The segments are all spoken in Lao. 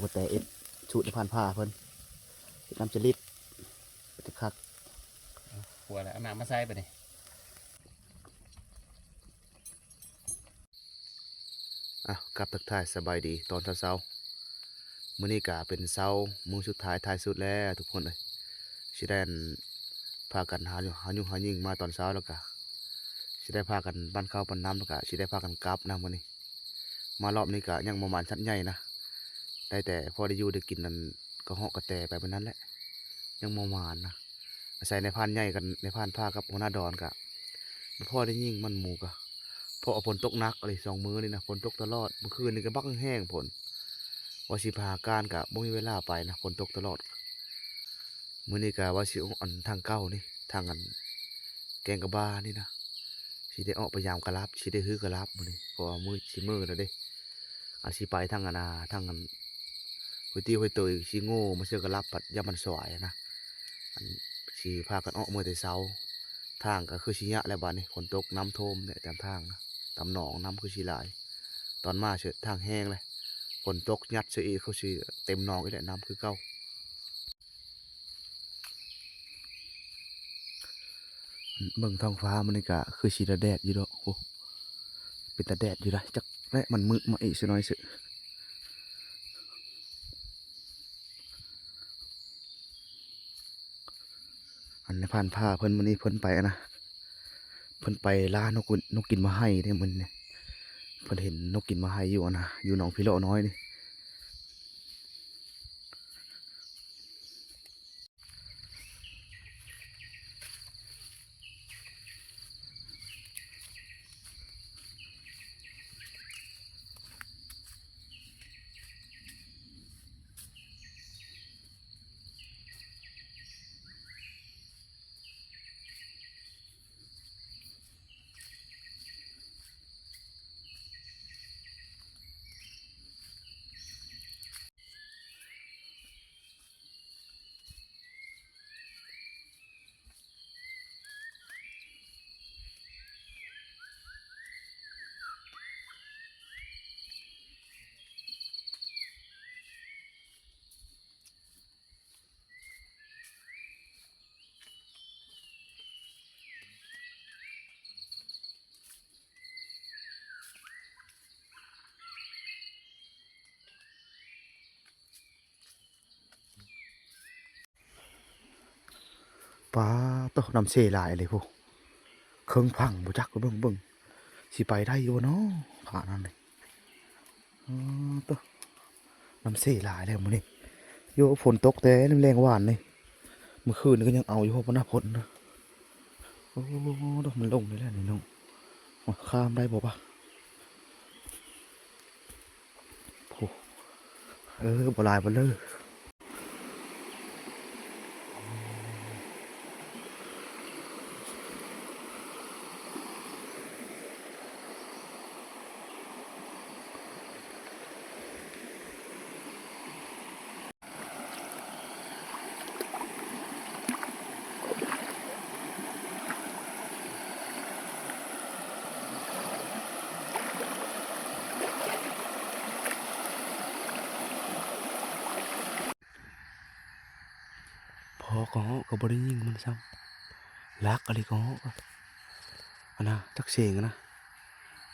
ກະແຕເຮັດສູດໃນຜ່ານພາເພິ່ນ ເຮັດນ້ຳຈະລິດ ເປັນຄັກ. ຂົວແລ້ວ ເອົານ້ຳມາໃສ່ບາດນີ້. ອ່ະ ກັບທັກທາຍສະບາຍດີຕອນເຊົ້າໆ. ມື້ນີ້ກະເປັນເຊົ້າມື້ສຸດທ້າຍທ້າຍສຸດແລ້ວທຸກຄົນເອີຍ. ຊິໄດ້ ອັ່ນ ພາກັນຫາ ຫາຍຸງຫາຍິງມາຕອນເຊົ້າ ແລ້ວກະຊິໄດ້ພາກັນປັ້ນເຂົ້າປັ້ນນ້ຳ ແລ້ວກະຊິໄດ້ພາກັນກັບນະມື້ນີ້. ມາລອບນີ້ກະຍັງບໍ່ໝານສັດໃຫຍ່ນະ ໄດ້ແຕ່ພໍໄດ້ຢູ່ໄດ້ກິນ ອັ່ນ ກະເຫາະກະແຕໄປແບບນັ້ນແຫຼະ ຍັງບໍ່ໝານນະ. ອາໄສນາຍພານໃຫຍ່ກັບນາຍພານພາກັບຫົວໜ້າດອນກະບໍ່ພໍໄດ້ຍິງມັນໝູກະ ເພາະວ່າຝົນຕົກໜັກອີ່ຫຼີສອງມື້ນີ້ນະ ຝົນຕົກຕະຫຼອດ. ມື້ຄືນນີ້ກະບັກແຮງຝົນ ວ່າຊິໄປຫາການກະບໍ່ມີເວລາໄປນະ ຝົນຕົກຕະຫຼອດ. ມື້ນີ້ກະວ່າຊິ ອັ່ນ ທາງເກົ່ານີ້ ທາງ ອັ່ນ ແກ້ງກະບານີ້ນະ ຊິໄດ້ອອກໄປຢາມກະລາບ ຊິໄດ້ຮື້ກະລາບມື້ນີ້ ເພາະວ່າມື້ຊິມື້ແລ້ວເດ້. ອັນຊິໄປທາງ ອັນ ນາ ທາງ ອັ່ນ ຫ້ວຍຕີຫ້ວຍເຕີຍ ຊິໂງ່ມາເຊື່ອກະລາບ ພັດຢ້ານມັນສວາຍນະ. ອັນ ຊິພາກັນອອກເມື່ອແຕ່ເຊົ້າ ທາງກະຄືຊິຍາກແລ້ວບາດນີ້ ຝົນຕົກນ້ຳຖ້ວມແຫຼະຕາມທາງນະ ຕາມໜອງນ້ຳຄືຊິຫຼາຍ. ຕອນມາເສີດທາງແຫ້ງເລີຍ ຝົນຕົກຍັດເສີດອີກ ຄືຊິເຕັມໜອງອີກແຫຼະ ນ້ຳຄືເກົ່າ. ເບິ່ງທ້ອງຟ້າມື້ນີ້ກະຄືຊິຕາແດດຢູ່ດອກ. ໂອ້ ເປັນຕາແດດຢູ່ໃດ໋ ຈັກແລະ ມັນມືດມາອີກຊະໜ້ອຍເສີດ. ອັນນາຍພານພາເພິ່ນ ມື້ນີ້ເພິ່ນໄປ ອັນນະ ເພິ່ນໄປລ່ານົກ ນົກກິນໝາກໄຮ່ເດ້ມື້ນີ້. ເພິ່ນເຫັນນົກກິນໝາກໄຮ່ຢູ່ ອັນນະ ຢູ່ໜອງພີເລາະນ້ອຍນີ້. ປາໂຕ ນ້ຳເຊຫຼາຍເລີຍພຸ້ນ ເຄິ່ງຝັ່ງບໍ່ຈັກ. ເບິ່ງ ເບິ່ງ ຊິໄປໄດ້ຢູ່ບໍ່ນໍ ຂະໜາດນັ້ນເລີຍ. ອໍ ໂຕ ນ້ຳເຊຫຼາຍແລ້ວມື້ນີ້. ໂຍ ຝົນຕົກແຕ່ແລງໆວານນີ້ ມື້ຄືນນີ້ກະຍັງເອົາຢູ່ ພວກມັນນະຝົນນະ. ໂອ້ ໂຕ ມັນລົງນີ້ແຫຼະນີ້ນ້ອງ. ໂອ້ ຂ້າມໄດ້ບໍ່ປະ? ໂອ້ ເອີ ບໍ່ຫຼາຍປານໃດ. ພໍກະເຫາະກະບໍ່ໄດ້ຍິງມັນຊ້ຳ. ຫຼັກອີ່ຫຼີກະເຫາະ ອັນນະ ຈັກສຽງນະ.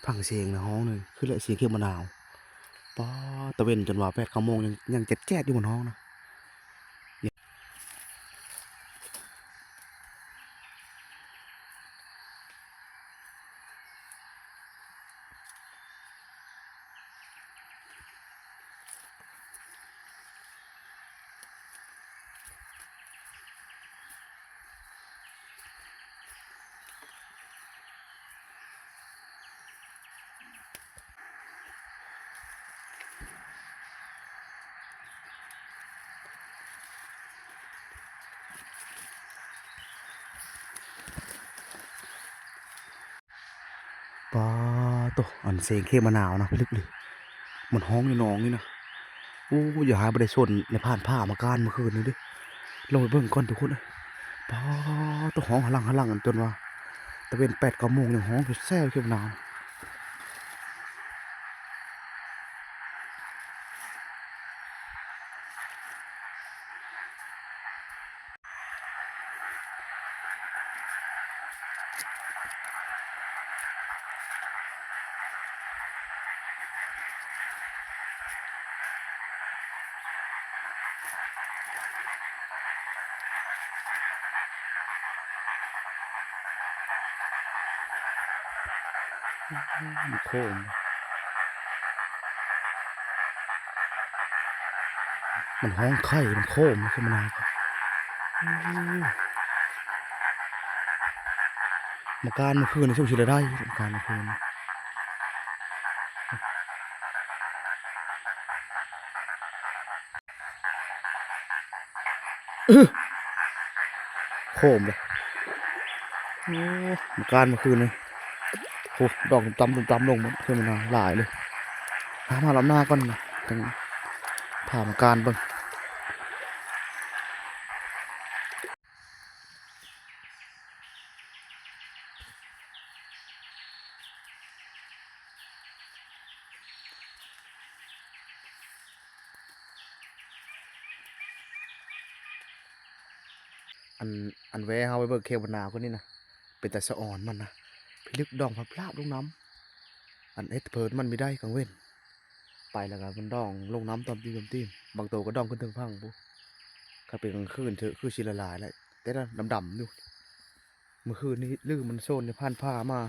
ຟັງສຽງນະ ຮ້ອງນີ້ຄືແລະສຽງເຂັມມະນາວ. ປາ ຕາເວັນຈົນວ່າແປດເກົ້າໂມງ ຍັງ ຍັງແຈດໆຢູ່ ມັນຮ້ອງນະ. ປາໂຕ ອັນສຽງເຂັມມະນາວນະ ພິລຶກເລີຍ. ມັນຮ້ອງຢູ່ໜອງນີ້ນະ. ໂອ້ ຢ່າໃຫ້ບໍ່ໄດ້ຊົນນາຍພານພາມາການມື້ຄືນນີ້ເດ້. ລອງໄປເບິ່ງກ່ອນທຸກຄົນເອີຍ. ປາໂຕ ຮ້ອງຫະຫຼັງຫະຫຼັງ ຈົນວ່າຕາເວັນແປດເກົ້າໂມງຍັງຮ້ອງຢູ່ແຊວເຂັມມະນາວ. ມັນໂຄ້ງ ມັນຮ້ອງໄຄ ມັນໂຄ້ງ ມັນຄືມັນນາ ມາການມື້ຄືນນີ້ ສົງໄສຊິໄດ້ ມາການມື້ຄືນ ໂຄມເດ້ ໂອ້ ມາການມື້ຄືນນີ້ ໂອ້ ດອກຕຸ່ມຕຳ ຕຸ່ມຕຳລົງ ເພິ່ນມາຫຼາຍເລີຍ ຫາມາລອບໜ້າກ່ອນ ຈັ່ງພາມາການເບິ່ງ. ອັນ ອັນແວ່ເຮົາໄປເບິ່ງແຄວບັນນາຄົນນີ້ນະ ເປັນຕາສະອອນມັນນະ ພິລຶກດອງພາບໆລົງນ້ຳ ອັນເຮັດເພີນມັນມີໄດ້ກາງເວັນ ໄປແລ້ວກໍມັນດອງລົງນ້ຳຕອມຕີນຕອມຕີນ ບາງໂຕກໍດອງຂຶ້ນເທິງຝັ່ງພຸ້ນ ຄັນເປັນກາງຄືນເທີ ຄືຊິລະລາຍແລ້ວ ແຕ່ດຳໆຢູ່. ມື້ຄືນນີ້ລືມັນໂຊນນີ້ຜ່ານຜ່າມາ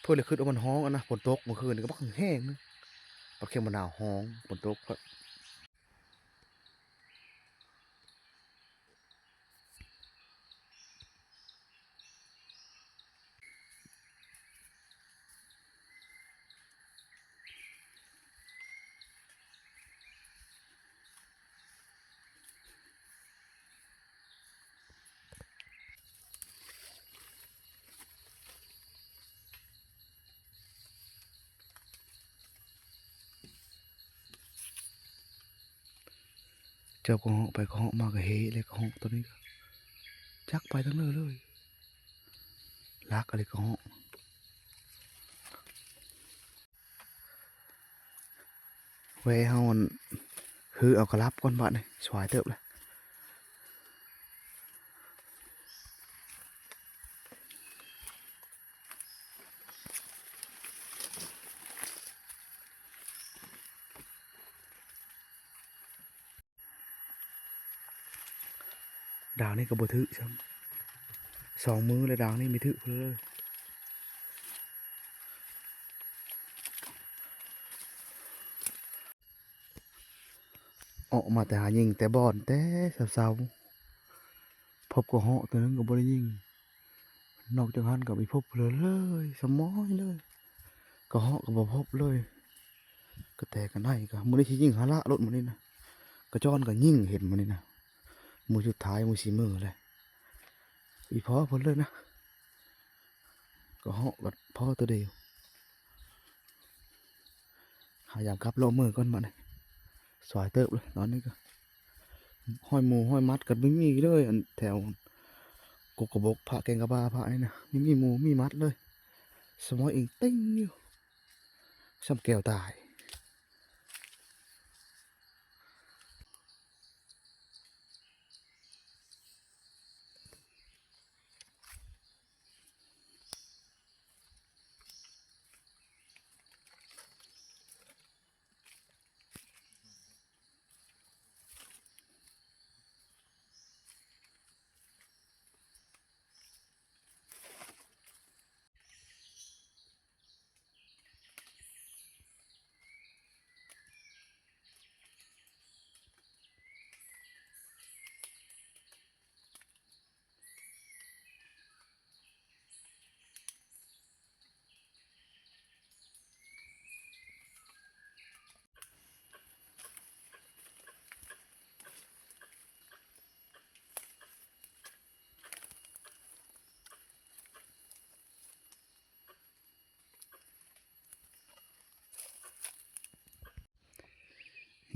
ເພິ່ນເລີຍຄິດວ່າມັນຮ້ອງຫັ້ນນະ ຝົນຕົກມື້ຄືນນີ້ກໍບັກແຮງໜຶ່ງ ບັກແຄວບັນນາຮ້ອງ ຝົນຕົກ. ເຈົ້າກໍເຫາະໄປ ກໍເຫາະມາ ກໍເຫະ ແລ້ວກໍເຫາະ ໂຕນີ້ກໍຈັກໄປທາງໃດເລີຍ ລັກອະໄລກໍເຫາະ. ແວ່ເຮົາອັນ ຄືເອົາກະລັບກ່ອນບາດນີ້ ສວາຍເຕີບແລ້ວ. ດາວນີ້ກໍບໍ່ຖືກຊ້ຳ ສອງມື້ແລ້ວ ດາວນີ້ມີຖືກເລີຍ ອອກມາແຕ່ຫາຍິງແຕ່ບ່ອນແຕ່ເຊົ້າໆ ພົບກໍເຫາະ ໂຕໜຶ່ງກໍບໍ່ໄດ້ຍິງ. ນອກຈາກຫັ້ນກໍມີພົບເລີຍ ສະໝອຍເລີຍ ກະເຫາະກໍບໍ່ພົບເລີຍ ກະແຕກະໄນກໍ ມື້ນີ້ຊິຍິງຫາລະໂລດມື້ນີ້ນະ ກະຈ້ອນກໍຍິງເຫັນມື້ນີ້ນະ ມື້ສຸດທ້າຍ ມື້ຊິມື້ແລ້ວ ອີ່ພໍເພິ່ນເລີຍນະ ກະເຫາະກໍພໍໂຕດຽວ. ຫາຢາມກັບເລາະເມືອກ່ອນບາດນີ້ ສວາຍເຕີບເລີຍ ຕອນນີ້ກໍ ຫ້ອຍໝູຫ້ອຍໝັດກໍບໍ່ມີເລີຍ ອັນແຖວກົກກະບົກ ພະແກ່ງກະບ້າ ພະນີ້ນະ ມີໝູມີໝັດເລີຍ ສະໝອຍເອງເຕັງຢູ່ ສ່ຳແກວຕາຍ.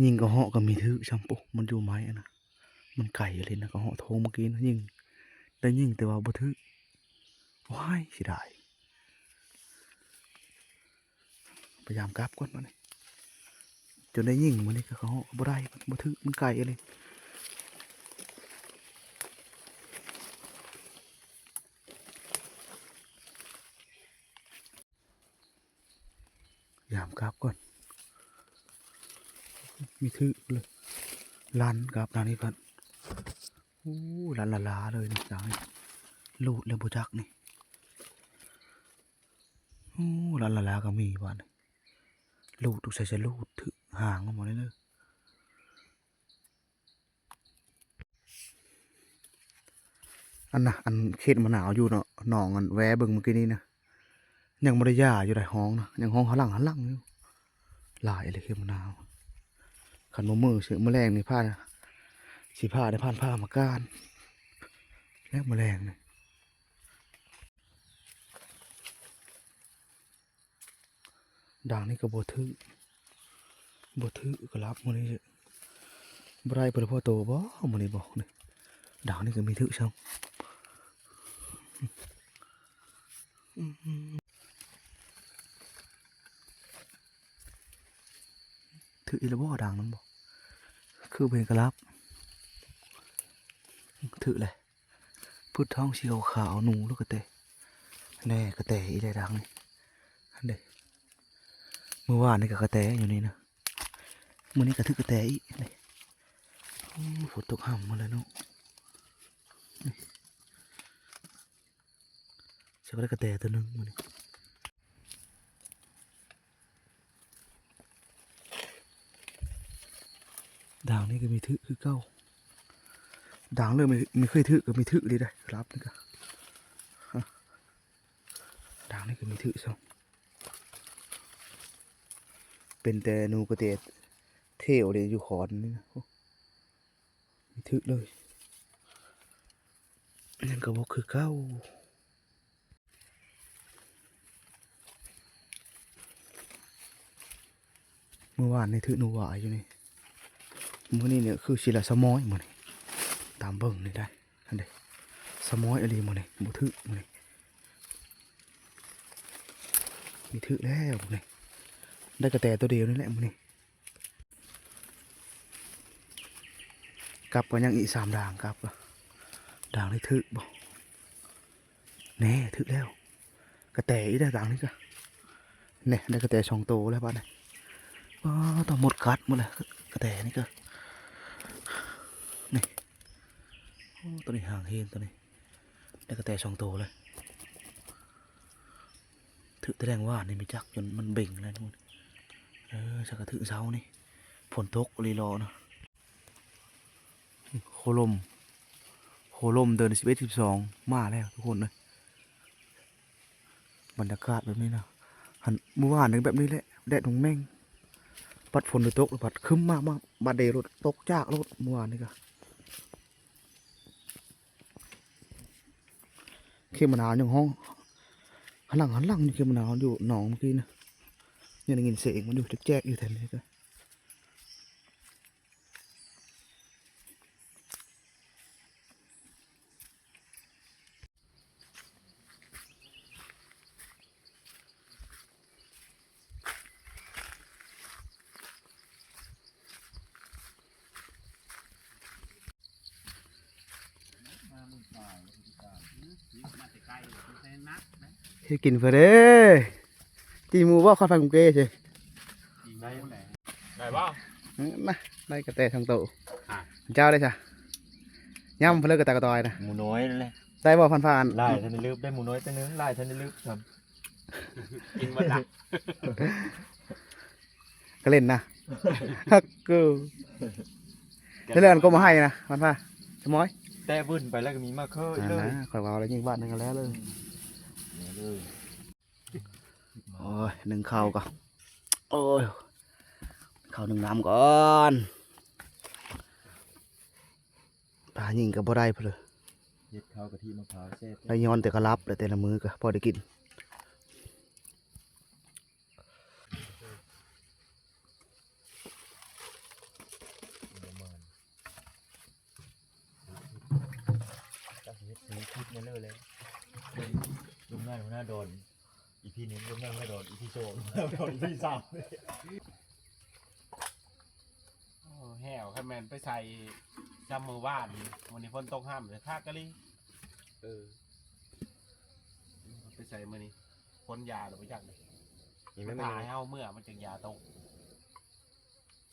ຍິງກະເຫາະກໍມີຖືກຊ້ຳ ໂອ້ ມັນຢູ່ໄມ້ຫັ້ນນະ ມັນໄກອີ່ຫຼີນະ ກະເຫາະໂທງເມື່ອກີ້ນະ ຍິງ ໄດ້ຍິງແຕ່ວ່າບໍ່ຖືກ ວ້າຍ ເສຍດາຍ. ພະຍາຍາມກັບກ່ອນບາດນີ້ ຈົນໄດ້ຍິງມື້ນີ້ ກະເຫາະກໍບໍ່ໄດ້ ບໍ່ຖືກ ມັນໄກອີ່ຫຼີ. ຍາມກັບກ່ອນ ມີຖືກເລີຍ ລັນກັບທາງນີ້ພັດ ໂອ້ ລັນລາໆເລີຍນີ້ ທາງນີ້ ລູດແລ້ວບໍ່ຈັກນີ້. ໂອ້ ລາລາລາກໍມີບາດນີ້ ລູດ ລູກໃສ່ ໃສ່ລູດ ຖືກຫາງອອກມາເລີຍເດີ. ອັນນະ ອັນເຂດມະນາວຢູ່ເນາະ ໜອງອັນແວະເບິ່ງມື້ກີ້ນີ້ນະ ຍັງບໍ່ໄດ້ຢາຢູ່ໃດ ຮ້ອງນະ ຍັງຮ້ອງຫະຫຼັງຫະຫຼັງຢູ່. ຫຼາຍເລີຍເຂດມະນາວ. ຄັນບໍ່ມື້ຊິ ມື້ແລງນີ້ພາ ຊິພາໄດ້ຜ່ານ ພາມາການ ແລ້ວມື້ແລງນີ້. ດາງນີ້ກໍບໍ່ຖືກ ບໍ່ຖືກກໍລັບມື້ນີ້ ບໍ່ໄດ້ເພິ່ນພໍໂຕບໍ່ມື້ນີ້ບໍ່ນີ້. ດາງນີ້ກໍມີຖືກຊ້ຳ ຖືກອີກແລ້ວບໍ່ ດາງນັ້ນບໍ່ ຄືບໍ່ເຫັນກໍລັບ ຖືກແຫຼະ. ຜຶດທອງສີຂາວໆ ໜູ ຫຼືກະແຕ ແນ່ ກະແຕອີກແລ້ວດາງນີ້ ຫັ້ນເດ້. ມື້ວານນີ້ກໍກະແຕຢູ່ນີ້ນະ ມື້ນີ້ກໍຖືກກະແຕອີກເດ້. ໂອ້ ຝົນຕົກຫ້ຳມາແລ້ວເນາະ ນີ້ ຊິໄດ້ກະແຕຕົວໜຶ່ງມື້ນີ້. ດາງນີ້ກໍມີຖືກຄືເກົ່າ ດາງເລີຍ ມີ ມີເຄີຍຖືກກໍມີຖືກເລີຍໄດ໋ ລັບນີ້ກໍ ດາງນີ້ກໍມີຖືກຊ້ຳ ເປັນແຕ່ໜູກະແຕເທວເດ ຢູ່ຂອນນີ້ນະ ມີຖືກເລີຍ. ຍັງກະບໍ່ຄືເກົ່າ ມື້ວານນີ້ຖືກໜູຫວາຍຢູ່ນີ້ ມື້ນີ້ນີ້ຄືຊິລະສະໝອຍມື້ນີ້ ຕາມເບິ່ງນີ້ໄດ໋ ຫັ້ນເດ້ ສະໝອຍອີ່ຫຼີມື້ນີ້ ບໍ່ຖືກມື້ນີ້ ມີຖືກແລ້ວມື້ນີ້ ໄດ້ກະແຕໂຕດຽວນີ້ແຫຼະມື້ນີ້. ກັບກໍຍັງອີກສາມດາງ ກັບກໍ ດາງນີ້ຖືກບໍ່ ແນ່ ຖືກແລ້ວ ກະແຕອີກແລ້ວດາງນີ້ກະ ແນ່ ໄດ້ກະແຕສອງໂຕແລ້ວບາດນີ້. ອໍ ຕ້ອງໝົດກັດໝົດແລ້ວ ກະແຕນີ້ກະ ນີ້ ໂອ້ ໂຕນີ້ຫາງເຮງ ໂຕນີ້ ໄດ້ກະແຕສອງໂຕເລີຍ. ຖືກແຕ່ແລງວານນີ້ ມີຈັກຈົນມັນເບັງແລ້ວ. ເອີ ສັກກະຖືກເຊົ້ານີ້ ຝົນຕົກອີ່ຫຼີເນາະ. ໂຄລົມ ໂຄລົມເດືອນສິບເອັດ ສິບສອງ ມາແລ້ວທຸກຄົນເອີຍ. ບັນຍາກາດແບບນີ້ນະ ຫັ້ນ ມື້ວານນີ້ແບບນີ້ແຫຼະ ແດດແມ່ງໆ ບັດຝົນຕົກ ບັດຄຶ້ມມາ ມາ ບາດເດໂລດ ຕົກຈາກໂລດ ມື້ວານນີ້ກະ. ເຂມມະນາວຍັງຮ້ອງ ຫັນຫຼັງ ຫັນຫຼັງຢູ່ ເຂມມະນາວຢູ່ໜອງເມື່ອກີ້ນະ ຍັງໄດ້ຍິນສຽງມັນຢູ່ ແຈກໆຢູ່ແຖວນີ້ກະ. ເຮັດກິນເພິ່ນເດ້ ຈີ່ໝູບໍ່ ຄອດໄຟກຸງເກຊິ ໄດ້ບໍ່? ອືມ ນະ ໄດ້ກະແຕສອງໂຕ. ອ່າ ເຈົ້າໄດ້ຊະ ຍຳເພິ່ນເລີຍກະແຕກະຕອຍນະ ໝູນ້ອຍນັ້ນແຫຼະ. ໄດ້ບໍ່ ພັນພານ ຫຼາຍທັນໄດ້ລືບ ໄດ້ໝູນ້ອຍໂຕໜຶ່ງ ຫຼາຍທັນໄດ້ລືບຊ້ຳ. ກິນໝົດລະ ກະເຫຼັ້ນນະ ຮັກກູ ແລ້ວອັນກົມມາໃຫ້ນະ ມັນວ່າ ສະໝອຍ ແຕ່ວຶ້ນໄປແລ້ວກໍມີມາເຄີອີກເລີຍ. ຂ້ອຍເວົ້າແລ້ວຍິງບາດໜຶ່ງກໍແລ້ວເລີຍ. ໂອ້ຍ ໜຶ້ງເຂົ້າກ່ອນ ໂອ້ຍ ເຂົ້າໜຶ້ງນ້ຳກ່ອນ. ປາຍິງກໍບໍ່ໄດ້ພຸ້ນເລີຍ ເຮັດເຂົ້າກະທິມະພ້າວແຊບ ໄດ້ຍ້ອນແຕ່ກະລັບ ແລະ ແຕ່ລະມື້ກໍພໍໄດ້ກິນ. ຈັກຊິເຮັດ ເຮັດຄລິບແນວເລີຍ ລົງໜ້າຫົວໜ້າດອນ ອີພີໜຶ່ງ ລົງໜ້າຫົວໜ້າດອນ ອີພີສອງ ລົງໜ້າຫົວໜ້າດອນ ອີພີສາມ. ໂອ້ ແຫ້ວ ຄັນແມ່ນໄປໃສ່ຊ່ຳມື້ວານນີ້ ມື້ນີ້ຝົນຕົກຫ້ຳເລີຍ ຄັກອີ່ຫຼີ. ເອີ ໄປໃສ່ມື້ນີ້ ຝົນຢາແລ້ວບໍ່ຈັກເດ້ ນີ້ມັນ ຖ້າໃຫ້ເຮົາເມືອ ມັນຈຶ່ງຢາຕົກ.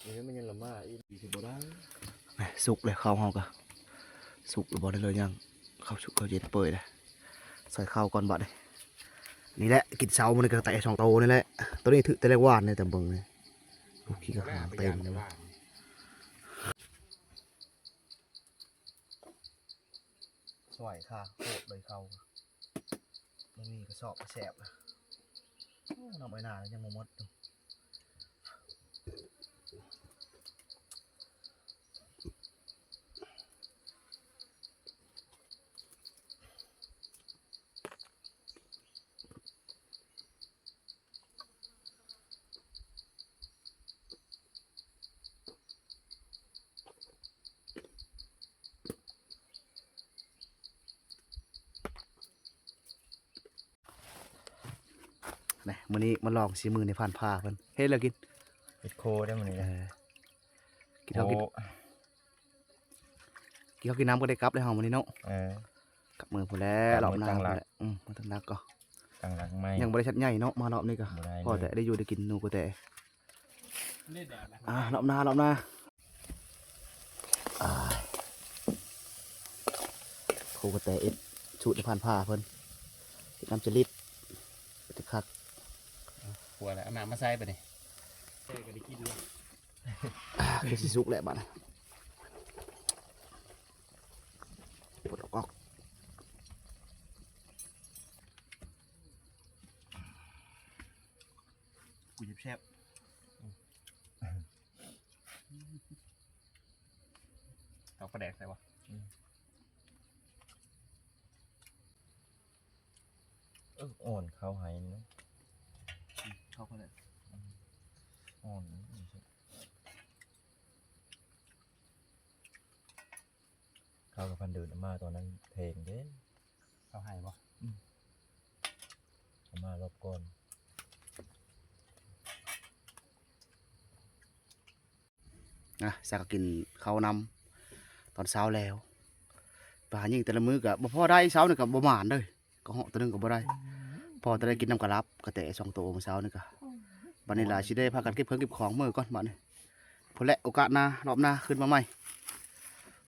ນີ້ມັນຍັງລະມາອີກ ຊິບໍ່ໄດ້. ສຸກແລ້ວ ເຂົ້າເຮົາກະສຸກແລ້ວບໍ່ໄດ້ເລີຍ ຍັງເຂົ້າສຸກເຂົ້າເຢັນເປີຍເດ້. ໃສ່ເຂົ້າກ່ອນບາດນີ້ ນີ້ແຫຼະ ກິນເຊົ້າມື້ນີ້ກໍແຕ່ສອງໂຕນີ້ແຫຼະ. ໂຕນີ້ຖືກແຕ່ແລກວານນີ້ ແຕ່ເບິ່ງນີ້ ໂອ້ ຂີ້ກະຫາງເຕັມເລີຍ. ສວຍຄ່າໂຄດເລີຍເຂົ້າ ບໍ່ມີກະສອບກະແສບ. ໂອ້ ນ້ຳອ້ອຍນາຍັງບໍ່ໝົດຢູ່. ແນ່ ມື້ນີ້ມາລອງສີມືໃນຜ່ານຜ່າເພິ່ນ ເຮັດແລ້ວກິນ ເຮັດໂຄໄດ້ມື້ນີ້. ເອີ ກິນເຂົ້າກິນ ໂອ້ ກິນເຂົ້າກິນນ້ຳກໍໄດ້ກັບແລ້ວເຮົາມື້ນີ້ເນາະ. ເອີ ກັບມື້ພຸ້ນແຫຼະ ກັບມື້ ລອບໜ້າ ຕັ້ງຫຼັກ ພຸ້ນແຫຼະ. ອືມ ມາຕັ້ງຫຼັກກໍ ຕັ້ງຫຼັກໃໝ່ ຍັງບໍ່ໄດ້ຊັດໃຫຍ່ເນາະ ມາລອບນີ້ກໍ ບໍ່ໄດ້ເລີຍ ພໍແຕ່ໄດ້ຢູ່ໄດ້ກິນໜູກະແຕ. ອ່າ ລອບໜ້າ ລອບໜ້າ. ອ່າ ຄູກະແຕເຮັດສູດໃນຜ່ານຜ່າເພິ່ນ ເຮັດນ້ຳຈະລິດ ເປັນຕາຄັກ. ຂົວແລ້ວ ເອົານ້ຳມາໃສ່ບາດນີ້ ແຕ່ກໍໄດ້ກິນແລ້ວ. ອ່າ ຄືຊິສຸກແລ້ວບາດນີ້ ປົດອອກ ອອກ. ກູແຊບໆ. ເອົາປາແດກໃສ່ບໍ່? ອືມ ເອີ ອ່ອນເຂົ້າໃຫ້ນະ ເຂົ້າໄປແລ້ວ ອ່ອນ ເຂົ້າກັບພັນເດີນມາຕອນນັ້ນແພງເດ້. ເຂົ້າໃຫ້ບໍ່? ອືມ ເຂົ້າມາລອບກ່ອນ. ອ່ະ ສັກກໍກິນເຂົ້ານຳຕອນເຊົ້າແລ້ວ. ໄປຫາຍິງແຕ່ລະມື້ກໍບໍ່ພໍໄດ້ ເຊົ້ານີ້ກໍບໍ່ໝານເດີ ກະເຫາະໂຕໜຶ່ງກໍບໍ່ໄດ້ ພໍແຕ່ໄດ້ກິນນຳກະລາບກະແຕສອງໂຕມື້ເຊົ້ານີ້ກະ. ບັດນີ້ລະຊິໄດ້ພາກັນເກັບເຄື່ອງເກັບຂອງເມືອກ່ອນບັດນີ້ ພຸ້ນແຫຼະ ໂອກາດໜ້າ ລອບໜ້າຂຶ້ນມາໃໝ່.